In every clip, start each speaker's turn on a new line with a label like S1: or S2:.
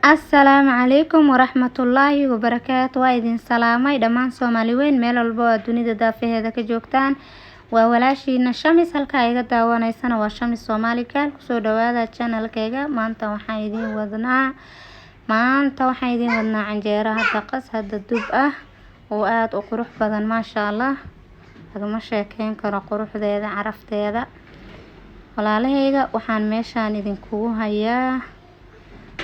S1: Asalaamu calaykum waraxmatullaahi wabarakaatu. Waa idin salaamay dhammaan Soomaali weyn meel walba oo aad dunida daafaheeda ka joogtaan. Waa walaashiina Shamis, halkaa iga daawanaysana waa Shamis Soomaali Gaal. Kusoo dhawaada channelkayga. Maanta waxaan idiin wadnaa canjeero hadda qas, hadda dub ah oo aada u qurux badan, maasha Allah. Lagama sheekeyn karo quruxdeeda, carafteeda. Walaalahayga, waxaan meeshaan idinkugu hayaa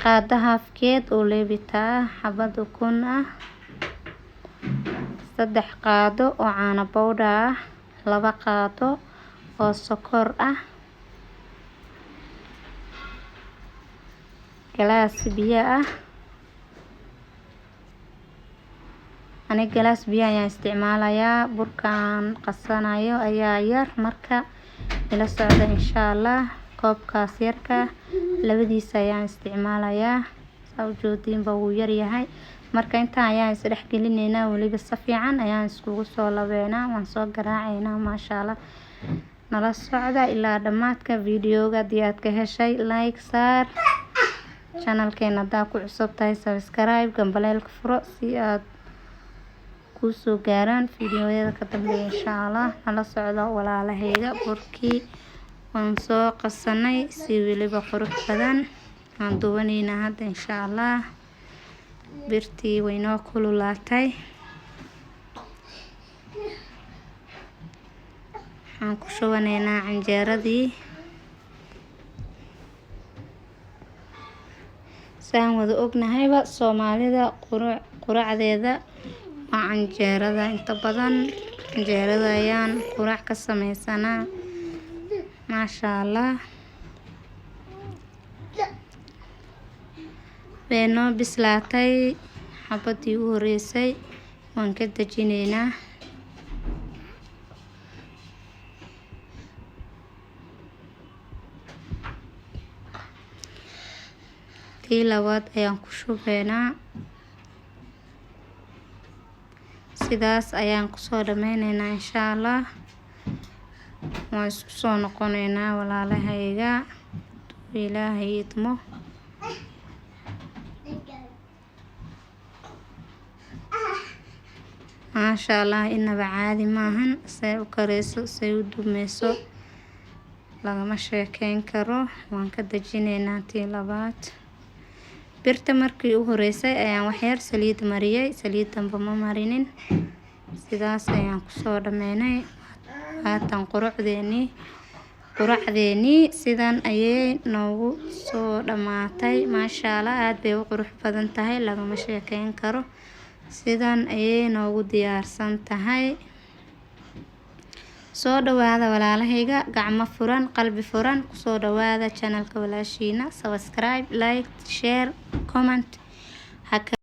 S1: qaado haafkeed oo leebita ah, xabad ukun ah, 3 qaado oo caano bowdha ah, 2 qaado oo sokor ah, galaas biyo ah. Aniga galaas biyo ayaan isticmaalayaa, burkaan qasanayo ayaa yar, marka ila socda insha Allah. Koobkaas yarka labadiisa ayaan isticmaalayaa, saa ujeediinba wuu yaryahay. Marka intaan ayaan isdhex gelineynaa, weliba si fiican ayaan iskugu soo labeynaa, waan soo garaaceynaa, maasha Allah. Nala socda ilaa dhammaadka videoga. Haddii aad ka heshay, like saar. Channelkeena haddaa ku cusub tahay, subscribe, gambaleelka furo si aad kusoo gaaraan videoyada ka dambeeya insha Allah. Nala socda walaalahayga. Burkii waan soo qasanay si weliba qurux badan, waan duwaneynaa hadda insha Allah. Birtii way noo kululaatay. Waxaan ku shubaneynaa canjeeradii. Saan wada ognahayba, Soomaalida quracdeeda waa canjeerada. Inta badan canjeerada ayaan qurac ka sameysanaa, maasha Allah. Way noo bislaatay xabadii u horeysay, waan ka dejineynaa. Tii labaad ayaan ku shubeynaa. Sidaas ayaan kusoo dhameyneynaa insha Allah. Waan isku soo noqoneynaa walaalahayga, Ilaahay idmo. Maasha Allah, inaba caadi maahan. Say u kareyso, say u dubmeyso, lagama sheekeyn karo. Waan ka dejineynaa tii labaad. Birta markii u horeysay ayaan waxyar saliid mariyay, saliid danba ma marinin. Sidaas ayaan kusoo dhameynay. Haatan quracdeenii sidan ayay noogu soo dhamaatay, maasha Allah. Aada bay u qurux badan tahay, lagama sheekeyn karo. Sidan ayay noogu diyaarsan tahay. Soo dhawaada walaalahayga, gacmo furan, qalbi furan kusoo dhawaada channelka walaashiina. Subscribe, like, share, comment.